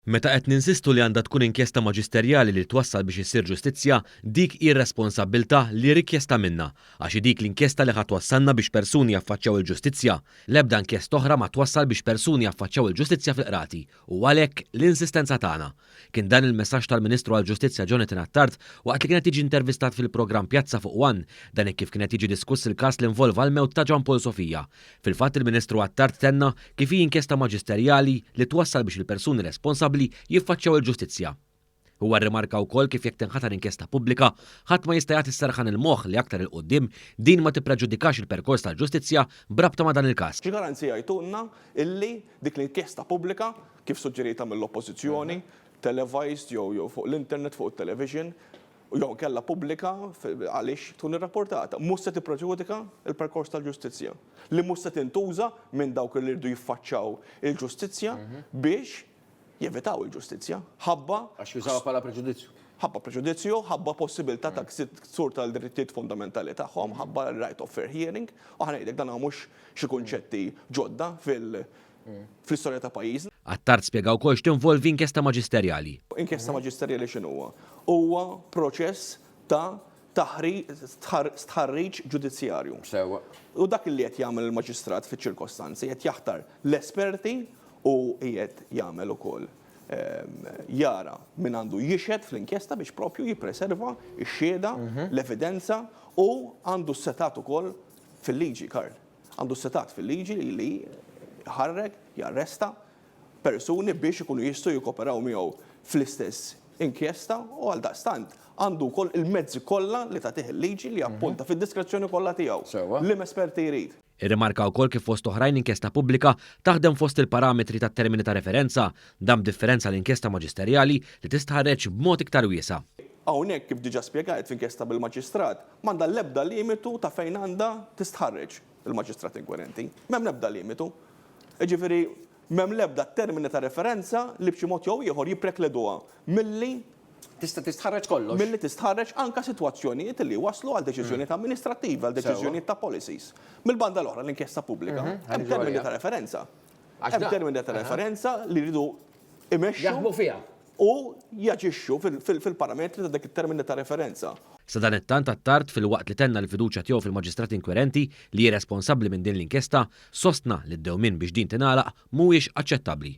Meta qed ninsistu li għandha tkun inkjesta maġisterjali li twassal biex issir ġustizzja, dik hi r-responsabbiltà li rikjesta minna, għax hi dik l-inkjesta li ħa twassalna biex persuni jaffaċċjaw il-ġustizzja. L-ebda inkjesta oħra ma twassal biex persuni jaffaċċjaw il-ġustizzja fil-qrati, u għalhekk l-insistenza tagħna. Kien dan il-messaġġ tal-Ministru għall-Ġustizzja Jonathan Attard waqt li kien qed jiġi intervistat fil-programm Pjazza fuq One, dan hekk kif kien qed jiġi diskuss il-każ li involva l-mewt ta' Jean Paul Sofia. Fil-fatt il-Ministru Attard tenna kif hi inkjesta maġisterjali li twassal biex il-persuni responsabbli jiffaċċjaw il-ġustizzja. Huwa rrimarka wkoll kif jekk tinħatar inkjesta pubblika, ħadd ma jista' jagħti s-serħan il-moħħ li aktar 'il quddiem din ma tippreġudikax il-perkors tal-ġustizzja b'rabta ma' dan il-każ. Xi garanzija jtuna illi dik l-inkjesta pubblika, kif suġġerita mill-Oppożizzjoni, televised jew fuq l-internet, fuq it-television, jew kella pubblika għaliex tkun irrapportata, mhux se tippreġudika l-perkors tal-ġustizzja, li mhux se tintuża minn dawk li jridu jiffaċċaw il-ġustizzja biex jevitaw il-ġustizzja ħabba Għax jużawha bħala preġudizzju. Ħabba preġudizzju, ħabba possibilità ta' ksur tal-drittijiet fundamentali tagħhom, ħabba right of fair hearing, u ħa ngħidlek, dan mhux xi kunċetti ġodda fl-istorja ta' pajjiżna. Attard spjega wkoll x'tinvolvi inkjesta maġisterjali. Inkjesta maġisterjali x'inhuwa? Huwa proċess ta' stħarriġ ġudizzjarju. U dak li qed jagħmel il-maġistrat fiċ-ċirkostanzi, qed jaħtar l-esperti u qiegħed jagħmel ukoll jara min għandu jixhed fl-inkjesta biex propju jippreserva x-xhieda, l-evidenza, u għandu s-setgħat ukoll fil-liġi, Karl. Għandu s-setgħat fil-liġi li jħarrek, jarresta persuni biex ikunu jistgħu jikoperaw miegħu fl-istess inkjesta, u għal daqstant għandu wkoll il-mezzi kollha li tagħtih il-liġi li appunta fid-diskrezzjoni kollha tiegħu liema esperti jrid. Irrimarka wkoll kif fost oħrajn inkjesta pubblika taħdem fost il-parametri ta' termini ta' referenza, dan b'differenza l-inkjesta maġisterjali li tistħarreġ b'mod iktar wiesa'. Hawnhekk, kif diġà spjegajt, f'inkjesta bil-maġistrat m'għandha l-ebda limitu ta' fejn għandha tistħarreġ il-maġistrat inkwirenti. M'hemm l-ebda limitu. Jiġifieri m'hemm l-ebda termini ta' referenza li b'xi mod jew ieħor jipprekluduha milli Tista' tistħarreġ kollox. Milli tistħarreġ anka sitwazzjonijiet li waslu għal deċiżjonijiet amministrattivi, għal deċiżjonijiet ta' policies. Mill-banda l-oħra, l-inkjesta pubblika, hemm termini ta' referenza. Hemm termini ta' referenza li jridu imexxu Jaħdmu fiha. U jaġixxu fil-parametri ta' dak it-termini ta' referenza. Sadanittant Attard, filwaqt li tenna l-fiduċja tiegħu fil-maġistrat inkwirenti li hi responsabbli minn din l-inkjesta, sostna li d-dewmien biex din tingħalaq mhuwiex aċċettabbli.